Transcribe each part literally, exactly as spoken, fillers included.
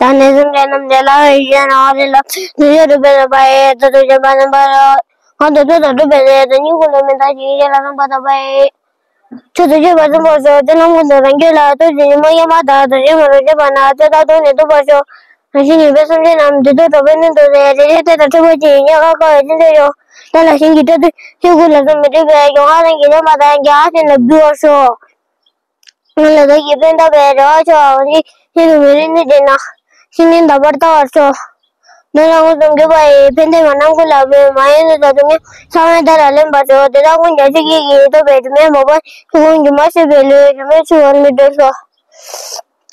ད་ནས་བཟུང་འདྲེ་རྣམས་འདྲེ་ལ་ཡི་ཞེན་རང་རེ་ལ་དུ་ཞབས་སྒྲུབ་པའི་རིམ་པ་ཡི་དུ་དུ་ཞབས་པ་རྣམ་པ་ལ་ང་དུ་དུ་དང་སྒྲུབ་པའི་རེ་དུ་སྙིང་ཁུ་ལུ་མི་ད་ཞིག་ཡེ་ལ་རྣམ་པ་དག་པ་ཡི་ཆུ་དུ་ཞབས་པ་ཚུན་པོ་ཞོག་དེ་ལ་མངོན་དུ་རང་རྒྱུད་ལ་དུ་ཞིག་ཉི་མ་ཡ་མ་དག་དུ་ཞིག་མ་རུ་ཞབས་པ་ན་དེ་དག་དུ་ནི་དུ་པ་ཞོག་རང་བཞིན་ཉིད་པའི་སེམས་ཅན་རྣམས་དུ་དུ་གྲོགས་པའི་གནས་དུ་རེ་རེ་རེ་དེ་དང་འཕྲད་པ་ཅིག་ཉག་ཁ་ཁ་བའི་ཅི་འདྲ་ཞོག་ད་ལ་ཞིང་གི་སྤྲ་དུ་ཆུ་ཁུ་ལ་སུ་མི་འགྲིག་པའི་ཡོང་ང་རང་གི་ལས་མ་དང་རྒྱ་ཨ་ཤེ་ལ་འབུལ་བར་ཤོག་ང་ལ་བདག་གིས་ཕན་བཏགས་པའི་རེ་བ་ཆོག་པ་འདི་ཤིན་ཏུ་མི་རིགས་ནི་དེ་ན་ཤིན་ཏུ་འདའ་བར་ལྟ་བར་ཤོག་འདི་ལ་མངོན་སུམ་གྱུར་པ་ཡི་ཕན་བདེ་མ་རྣམས་ཀུན་ལ་འབུལ། མ་ཡིན་ནི་ད་དུ་ནི་ཚང་མས་བདག་ལ་ལེན་པར་ཤོག་དེ་དག་ཀུན་ཀྱང་ཆོས་ཀྱི་དགེ་བའི་ཐོབ་པའི་དྲི་མས་མ་གོས་ཆོས་ཀུན་སྒྱུ་མར་ཤེས་པའི་བློས་རིམ་པས་ཆུད་པར་མི་འགྲོ་ཤོག་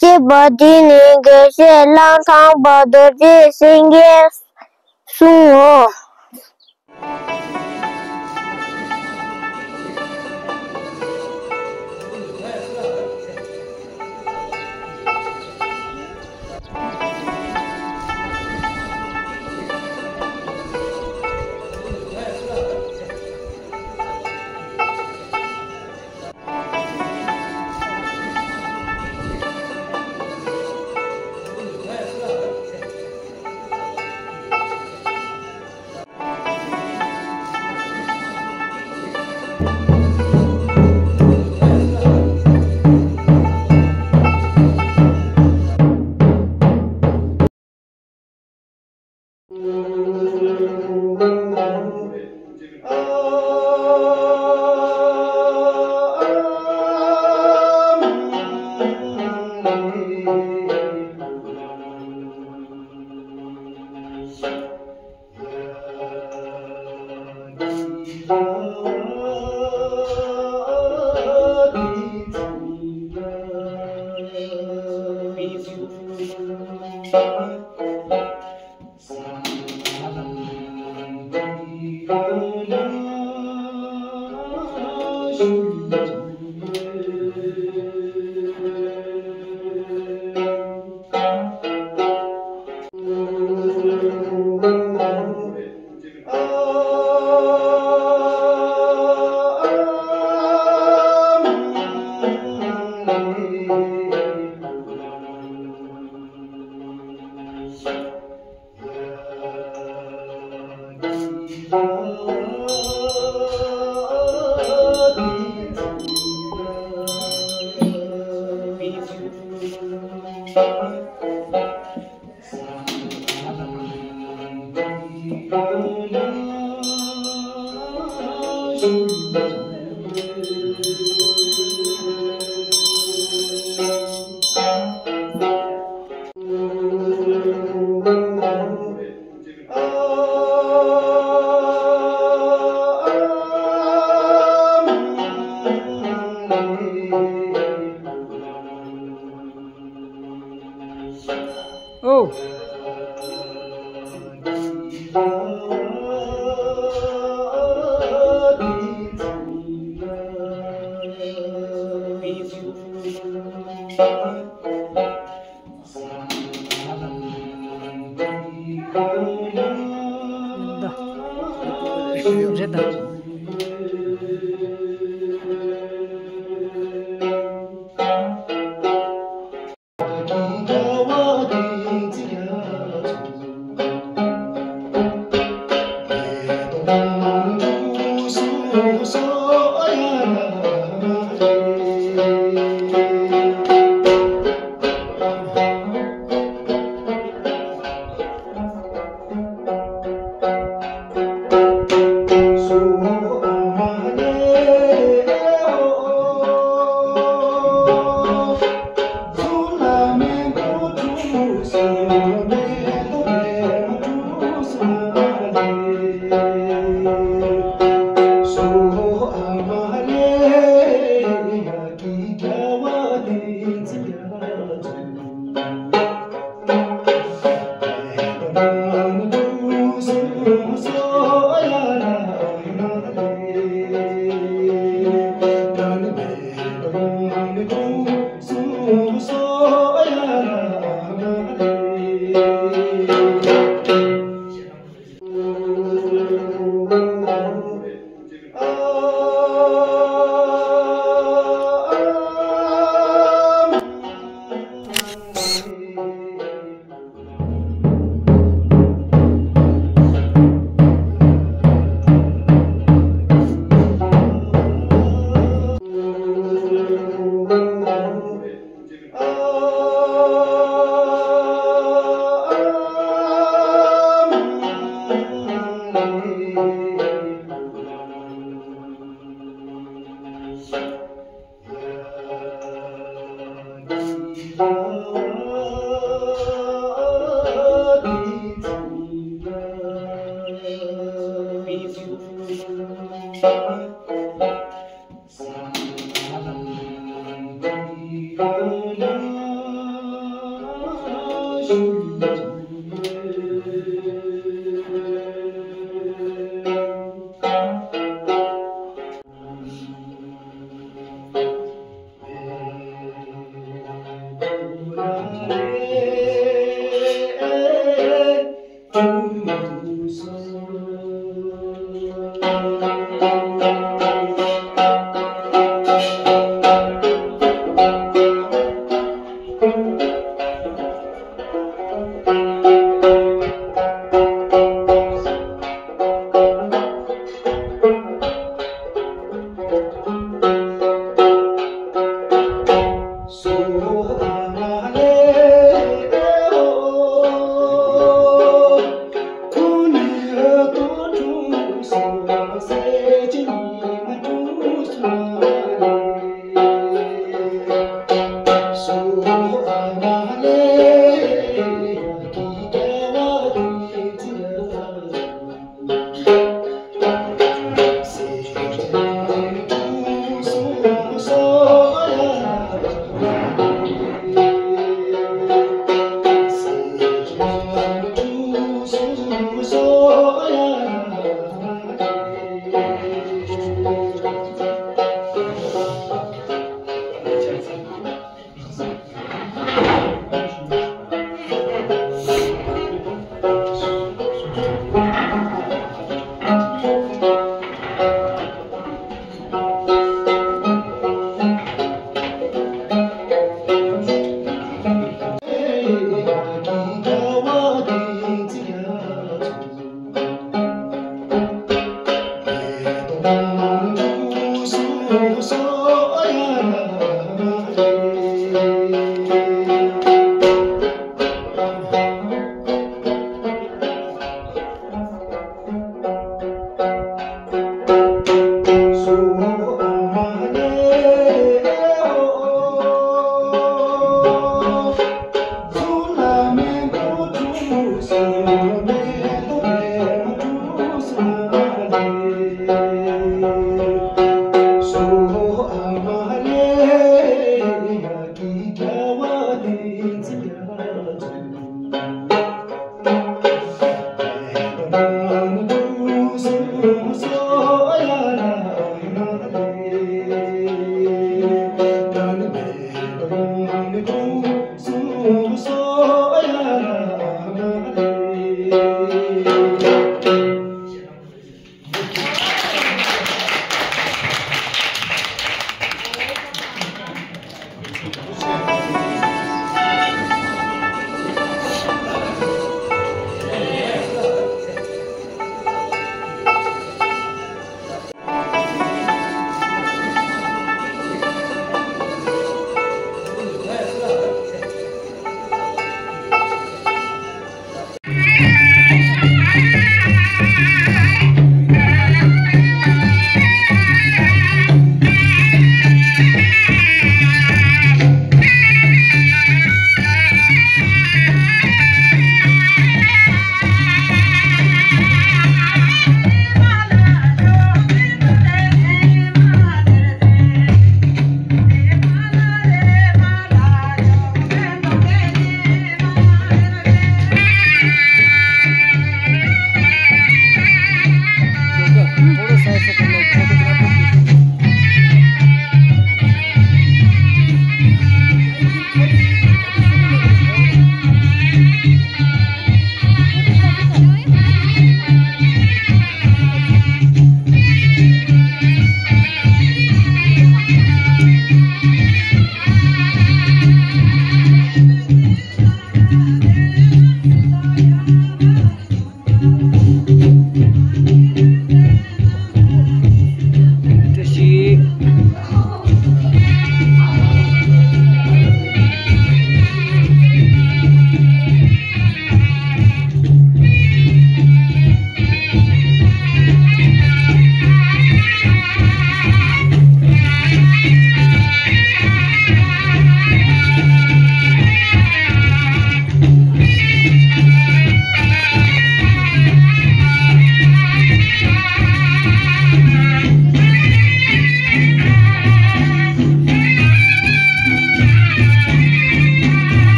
ཅེས་པ་འདི་ནི་དགེ་བཤེས་གླང་ཐང་པ་རྡོ་རྗེ་སེང་གེས་གསུངས་སོ། ཨོ། རེད་ད།